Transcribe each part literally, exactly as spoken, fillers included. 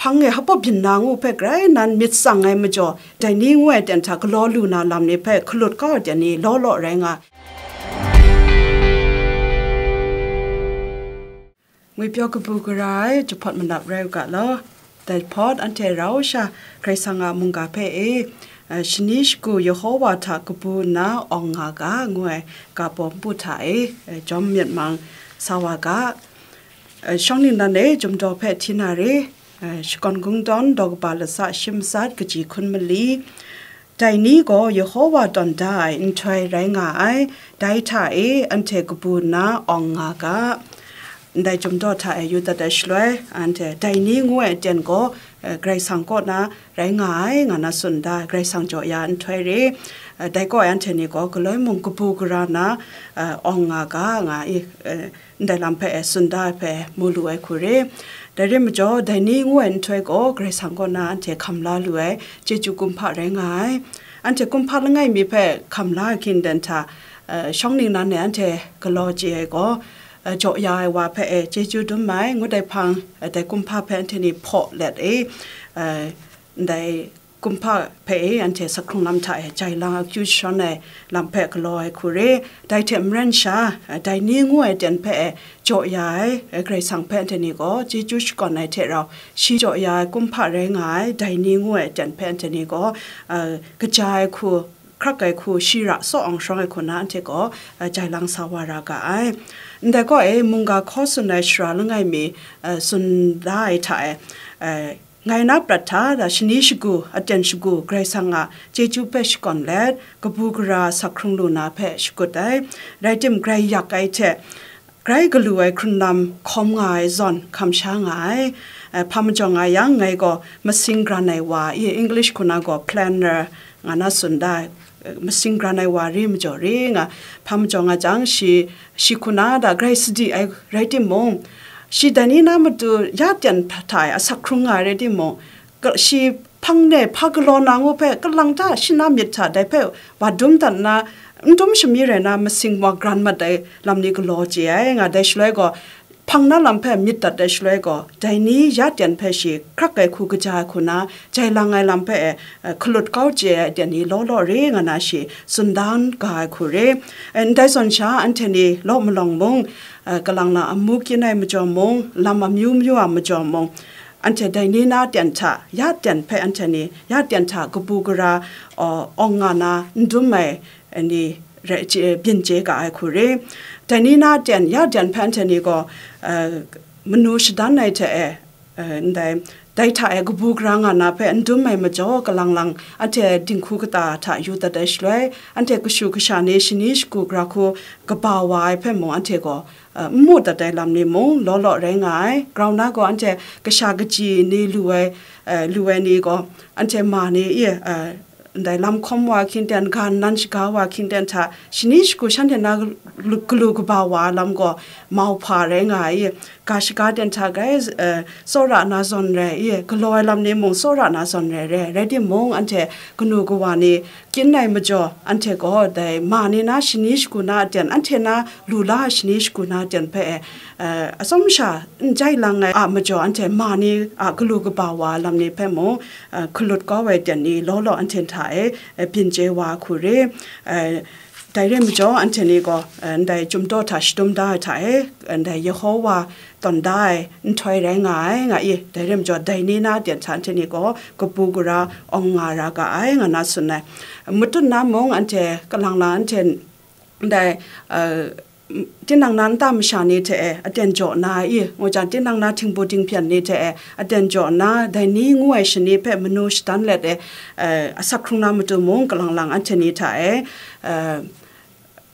hpang e hpa byin na ngu hpe grai nan myit tsang ai majaw, dai ni ngu ai ten hta galaw lu na lam ni hpe hkalut kau ai ten ni law law rai nga. Ngwipyaw kabu gara ai jahpawt manap rai u ga law. Dai hpawt anhte rau sha Karai Kasang a mungga hpe e, eh, shani shagu Yehowa hta kabu nna awng nga ga, ngu ai ga baw npu hta e, eh, jawm myit mang sa wa ga. Eh, shawng ningnan e Chyum daw hpe hti na re, eh, shakawn kungdawn daw kaba latsa shi matsat kaji hkun mali, dai ni gaw Yehowa tawn da ai nhtoi rai nga ai, dai hta e anhte kabu nna awng nga ga. Ndai Chyum daw hta e yu dat ai shaloi, anhte dai ni ngu ai aten gaw, eh, Karai Kasang kaw na rai nga ai, nga na tsun da, Karai Kasang jaw ya ai nhtoi re, eh, dai kaw e anhte ni gaw galoi mung kabu gara na, eh, awng nga ga, nga i, eh, ndai lam hpe e tsun da ai hpe mu lu ai hku re. Dai re majaw, dai ni ngu ai nhtoi gaw Karai Kasang kaw na anhte hkam la lu ai chyeju kumhpa rai nga ai. Anhte kumhpa langai mi hpe hkam la ai hkying dan hta, eh, shawng ningnan e anhte galaw chye ai gaw, eh, jaw ya ai wa hpe e chyeju dum ai, ngut ai hpang, eh, dai kumhpa hpe anhte ni hpaw let e, eh, ndai kumhpa hpe e anhte sak hkrung lam hta e jai lang akyu jashawn ai lam hpe galaw ai hku re. Dai hte maren sha, dai ni ngu ai ten hpe e jaw ya ai, Karai Kasang hpe anhte ni gaw chyeju shakawn ai hte rau, shi jaw ya ai kumhpa rai nga ai, dai ni ngu ai ten hpe anhte ni gaw, eh, kaja ai hku, hkrak ai hku, shi ra tsaw awng shawng ai hku na anhte gaw, eh, jai lang sa wa ra ga ai. Ndai kaw e, mungga hkaw tsun ai sara langai mi, eh, tsun da ai hta e, eh, ngai na prat hta da shani shagu, aten shagu, Karai Kasang a chyeju hpe shakawn let, kabu gara sak hkrung lu na hpe shakut ai. Rai tim, grai yak ai hte, grai galu ai hkrun lam hkawm nga ai zawn hkam sha nga ai. Eh, hpa majaw nga yang, ngai gaw masing gran ai wa, i English hku na gaw planner nga na tsun da, eh, masing gran ai wa re majaw re nga, hpa majaw nga jang, shi, shi hku na da grai sadi ai rai timung, shi dai ni na matu ya ten hta e asak hkrung nga ai rai timung, ka-, shi hpang ne hpa galaw na ngu hpe kalang ta shi na myit hta dai hpe wa dum dat nna, n dum shami rai na, masing wa gran mat ai lam ni galaw chye ai nga, dai shaloi gaw, hpang na lam hpe myit dat ai shaloi gaw, dai ni ya ten hpe shi hkrak ai hku, kaja ai hku na, jai lang ai lam hpe e, eh, hkalut kau chye ai ten ni law law re nga na, shi tsun dan ga ai hku re. Eh, ndai zawn sha, anhte ni law malawng mung, eh, kalang lang amu kyin ai majaw mung, lam amyu myu a majaw mung, anhte dai ni na ten hta, ya ten hpe anhte ni, ya ten hta kabu gara, aw, awng nga na n dum ai, eh, ni rai chye, byin chye ga ai hku re. Dai ni na ten, ya ten hpe anhte ni gaw, eh, manu shadan ai hte e, eh, ndai, dai hta e kabu gara nga na hpe n dum ai majaw, kalang lang anhte dinghku kata hta yu dat ai shaloi, anhte kashu kasha ni shani shagu gara hku kaba wa ai hpe mung, anhte gaw, eh, n mu dat ai lam ni mung law law rai nga ai. Grau na gaw, anhte kasha kaji ni lu ai, eh, lu ai ni gaw, anhte ma ni, i, eh, ndai lam hkawm wa hkying ten, ga nnan shaga wa hkying ten hta, shani shagu shanhte na galu, galu kaba wa lam gaw mau hpa rai nga ai, i, ga shaga ten hta grai, eh, tsawra na zawn rai, i, galaw ai lam ni mung tsawra na zawn rai, rai, rai timung, anhte kanu kawa ni kyin ai majaw, anhte gaw dai ma ni na shani shagu na aten, anhte na lu la ai shani shagu na aten hpe, eh, atsawm sha n jai lang ai a majaw, anhte ma ni a galu kaba wa lam ni hpe mung, eh, hkalut kau ai ten ni law law anhte hta e, eh, byin chye wa hku re. Eh, dai re majaw, anhte ni gaw, eh, ndai Chyum daw hta shadum da ai hta e, eh, ndai Yehowa tawn da ai nhtoi rai nga ai, nga i, dai re majaw, dai ni na ten hta anhte ni gaw kabu gara awng nga ra ga ai, nga na tsun ai. Matut na mung, anhte kalang lang, anhte ndai, eh, tinang na nta masha ni hte e aten jaw na, i, ngu jang, tinang na htingbu dinghpyan ni hte e aten jaw na, dai ni ngu ai shani hpe manu shadan let e, eh, asak hkrung na matu mung, kalang lang anhte ni hta e, eh,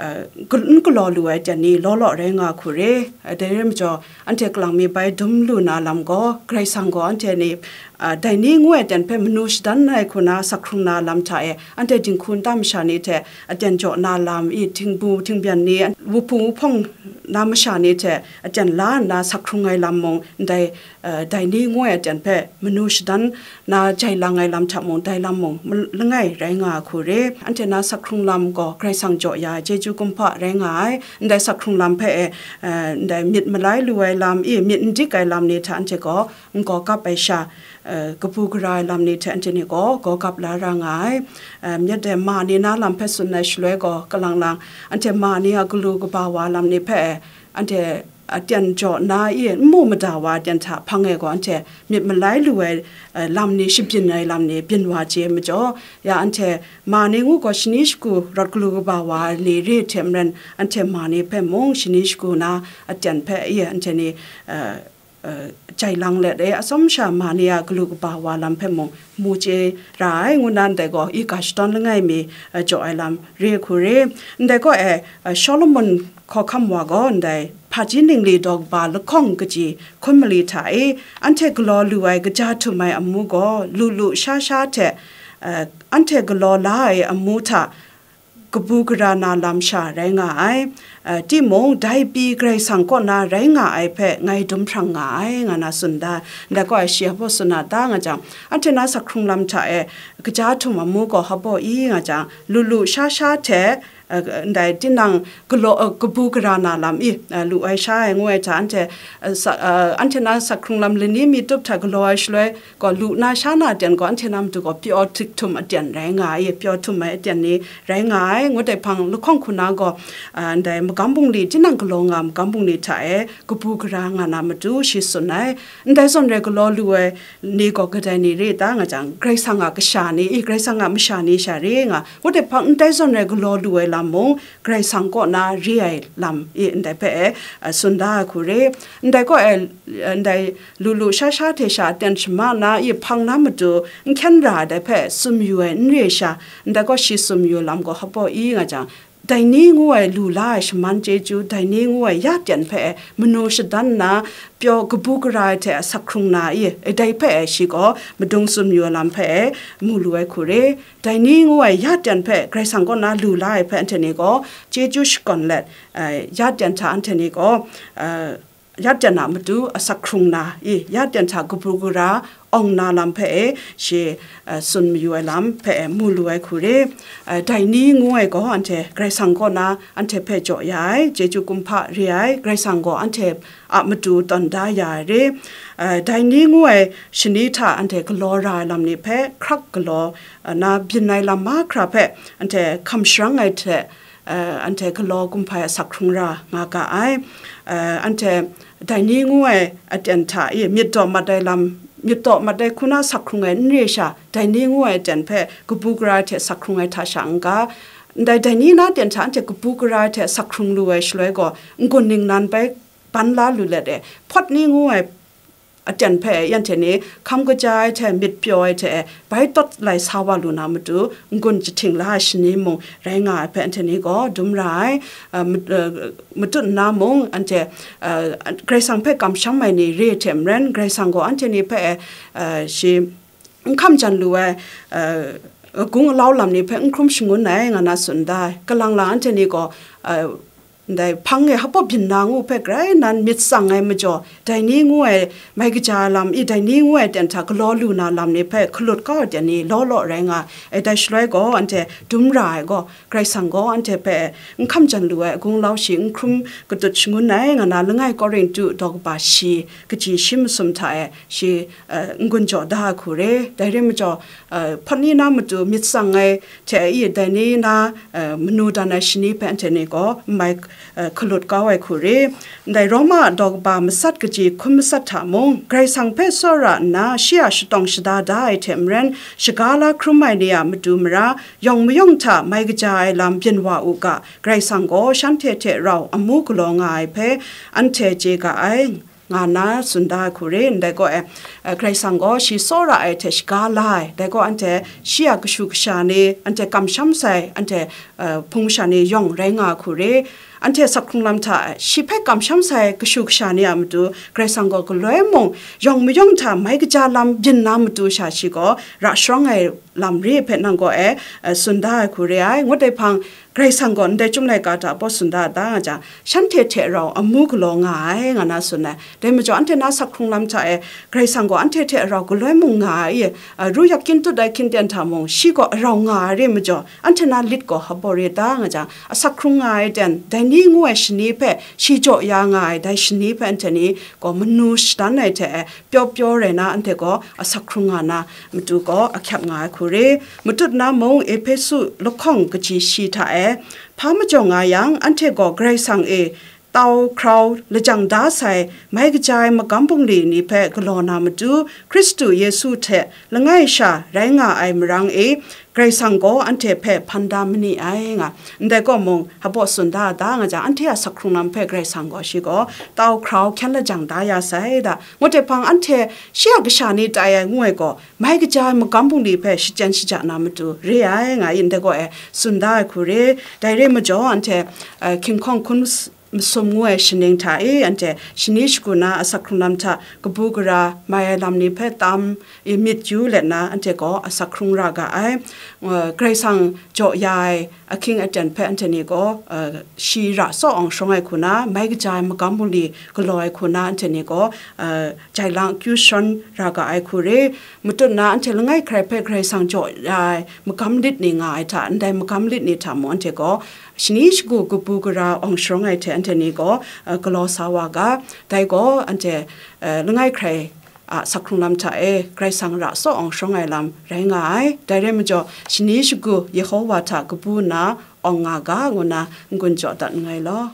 eh, gal-, n galaw lu ai ten ni law law rai nga hku re. Eh, dai re majaw, anhte kalang mi bai dum lu na lam gaw, Karai Kasang gaw anhte ni, ah, dai ni ngu ai ten hpe manu shadan ai hku na asak hkrung na lam hta e, anhte dinghku nta masha ni hte aten jaw na lam, i, htingbu htingbyan ni, wuhpung wuhpawng na masha ni hte aten la nna asak hkrung ai lam mung, ndai, eh, dai ni ngu ai aten hpe manu shadan na jai lang ai lam hta mung, dai lam mung, mal-, langai rai nga hku re. Anhte na asak hkrung lam gaw Karai Kasang jaw ya ai chyeju kumhpa rai nga ai. Ndai sakhkrung lam hpe e, eh, ndai myit malai lu ai lam, i myit n dik ai lam ni hta anhte gaw n gaw kap ai sha, eh, kabu gara ai lam ni hte anhte ni gaw gaw kap la ra nga ai. Eh, myit de ma ni na lam hpe tsun ai shaloi gaw, kalang lang anhte ma ni a galu kaba wa lam ni hpe e, anhte aten jaw na i n mu mada wa aten hta hpang e gaw, anhte myit malai lu ai, eh, lam ni shabyin ai lam ni byin wa chye majaw, ya anhte ma ni ngu gaw shani shagu rawt galu kaba wa ni re hte maren, anhte ma ni hpe mung shani shagu na aten hpe i anhte ni, eh, eh, jai lang let e, atsawm sha ma ni a galu kaba wa lam hpe mung mu chye ra ai, ngu na ndai gaw i ga shadawn langai mi, eh, jaw ai lam re hku re. Ndai gaw e, eh, Solomon hkawhkam wa gaw ndai hpaji ningli daw kaba lahkawng kaji hkun mali hta e, anhte galaw lu ai kaja htum ai amu gaw lu lu sha sha hte, eh, anhte galaw la ai amu hta kabu gara na lam sha rai nga ai. Eh, timung, dai pyi Karai Kasang kaw na rai nga ai hpe ngai dum hprang nga ai, nga na tsun da. Ndai kaw e shi hpa tsun a ta nga jang, anhte na sakhkrung lam hta e kaja htum amu gaw hpa i nga jang, lu lu sha sha hte, eh, ndai tinang galaw, eh, kabu gara na lam i, eh, lu ai sha ai ngu ai hta, anhte, eh, sa-, eh, anhte na sakhkrung lam lani mi tup hta galaw ai shaloi gaw, lu na sha na aten gaw, anhte na matu gaw pyaw htik htum aten rai nga ai, pyaw htum ai aten ni rai nga ai, ngut ai hpang lahkawng hku na gaw, ah, ndai magam bungli, tinang galaw nga magam bungli hta e kabu gara nga na matu shi tsun ai. Ndai zawn rai galaw lu ai ni gaw kadai ni re ta nga jang, Karai Kasang a kasha ni, i, Karai Kasang a masha ni sha re nga, ngut ai hpang ndai zawn rai galaw lu ai lam mung, Karai Kasang kaw na re ai lam i ndai hpe e, a, tsun da ai hku re. Ndai kaw e, ndai lu lu sha sha hte sha aten shama na i hpang na matu n hkyen ra ai dai hpe tsun mayu ai n re sha, ndai kaw shi tsun mayu lam gaw hpa i nga jang, dai ni ngu ai lu la ai shaman chyeju, dai ni ngu ai ya ten hpe e manu shadan nna, pyaw kabu gara ai hte asak hkrung na i, dai hpe e shi gaw madung tsun mayu ai lam hpe e mu lu ai hku re. Dai ni ngu ai ya ten hpe Karai Kasang kaw na lu la ai hpe anhte ni gaw chyeju shakawn let, eh, ya ten hta anhte ni gaw, eh, ya ten a matu asak hkrung na i, ya ten hta kabu gara awng na lam hpe e shi, eh, tsun mayu ai lam hpe e mu lu ai hku re. Eh, dai ni ngu ai gaw anhte Karai Kasang kaw na anhte hpe jaw ya ai, chyeju kumhpa re ai, Karai Kasang gaw anhte a matu tawn da ya ai re. Eh, dai ni ngu ai shani hta anhte galaw ra ai lam ni hpe hkrak galaw, eh, na byin ai lam mahkra hpe anhte hkam sharang ai hte, eh, anhte galaw kumhpa e asak hkrung ra nga ga ai. Eh, anhte dai ni ngu ai aten hta i myit daw mat ai lam, myit daw mat ai hku na asak hkrung ai n re sha, dai ni ngu ai aten hpe kabu gara ai hte asak hkrung ai hta sha n ga. Ndai dai ni na aten hta anhte kabu gara ai hte asak hkrung lu ai shaloi gaw, n-gun ningnan bai ban la lu let e, hpawt ni ngu ai aten hpe e, anhte ni hkam kaja ai hte myit pyaw ai hte e, bai tawt lai sa wa lu na matu, n-gun jahting la ai shani mung rai nga ai hpe anhte ni gaw dum ra ai. Ah, ma-, ah, matut nna mung, anhte, ah, Karai Kasang hpe kamsham ai ni re hte maren, Karai Kasang gaw anhte ni hpe e, ah, shi n hkam jan lu ai, ah, gung alau lam ni hpe n hkrum shangun ai, nga na tsun da ai. Kalang lang anhte ni gaw, ah, ndai hpang e hpa byin na ngu hpe grai nan myit tsang ai majaw, dai ni ngu ai mai kaja ai lam i, dai ni ngu ai ten hta galaw lu na lam ni hpe hkalut kau ai ten ni law law rai nga ai. Dai shaloi gaw, anhte dum ra ai gaw, Karai Kasang gaw anhte hpe n hkam jan lu ai agung lau shi n hkrum katut shangun ai, nga na langai Korintu daw kaba shi, kaji shi masum hta e shi, eh, n-gun jaw da ai hku re. Dai re majaw, eh, hpawt ni na matu myit tsang ai hte i, dai ni na, eh, manu dan ai shani hpe anhte ni gaw n mai, eh, hkalut kau ai hku re. Ndai Roma daw kaba matsat kaji hkun matsat hta mung, Karai Kasang hpe tsawra nna shi a shatawng shada da ai hte maren, shaga la hkrum ai ni a matu mara, yawng mayawng hta mai kaja ai lam byin wa u ga, Karai Kasang gaw shanhte hte rau amu galaw nga ai hpe anhte chye ga ai, nga na tsun da ai hku re. Ndai gaw e, eh, Karai Kasang gaw shi tsawra ai hte shaga la ai, dai gaw anhte shi a kashu kasha ni, anhte kamsham sai, anhte, eh, hpung sha ni yawng rai nga ai hku re. Anhte asak hkrung lam hta e, shi hpe kamsham sai kashu kasha ni a matu, Karai Kasang gaw galoi mung yawng mayawng hta mai kaja lam byin na matu sha shi gaw ra sharawng ai lam re hpe nang gaw e, e, tsun da ai hku re ai. Ngut ai hpang, Karai Kasang gaw ndai Chyum laika hta baw tsun da da nga jang, shanhte hte rau amu galaw nga ai, nga na tsun ai. Dai majaw, anhte na asak hkrung lam hta e, Karai Kasang gaw anhte hte rau galoi mung nga ai, e, ru yak kyin tut ai hkying ten hta mung, shi gaw arau nga ai re majaw, anhte na lit gaw hpa baw re da nga jang, asak hkrung nga ai ten, dai ni ngu ai shani hpe shi jaw ya nga ai, dai shani hpe anhte ni gaw manu shadan ai hte e, pyaw pyaw rai na, anhte gaw asak hkrung nga na matu gaw ahkyep nga ai hku re. Matut na mung Ehpesu lahkawng kaji shi hta e, hpa majaw nga yang, anhte gaw Karai Kasang e tau hkrau lajang da sai, mai kaja ai magam bungli ni hpe galaw na matu, Hkristu Yesu hte langai sha rai nga ai marang e, Karai Kasang gaw anhte hpe hpan da ma ni ai nga, ndai kaw mung, hpa baw tsun da da nga jang, anhte a asak hkrung lam hpe Karai Kasang gaw, shi gaw tau hkrau hkyen lajang da ya sai da. Ngut ai hpang, anhte shi a kasha ni tai ai ngu ai gaw, mai kaja ai magam bungli hpe shachyen shaja na matu re ai nga, ndai gaw e tsun da ai hku re. Dai re majaw, anhte, eh, hkinghkawng hkun s-, masum ngu ai shaning hta e, anhte shani shagu na asak hkrung lam hta kabu gara mai ai lam ni hpe tam e myit yu let na, anhte gaw asak hkrung ra ga ai. Eh, Karai Kasang jaw ya ai ahkying aten hpe anhte ni gaw, eh, shi ra tsaw awng sharawng ai hku na, mai kaja ai magam bungli galaw ai hku na, anhte ni gaw, eh, jai lang akyu sharawng ra ga ai hku re. Matut na, anhte langai hkrai hpe Karai Kasang jaw ya ai magam lit ni nga ai hta, ndai magam lit ni hta mung, anhte gaw shani shagu kabu gara awng sharawng ai hte anhte ni gaw, eh, galaw sa wa ga. Dai gaw anhte, eh, langai hkrai a asak hkrung lam hta e Karai Kasang ra tsaw awng sharawng ai lam rai nga ai. Dai rai majaw, shani shagu Yehowa hta kabu nna awng nga ga, ngu na n-gun jaw dat nngai law.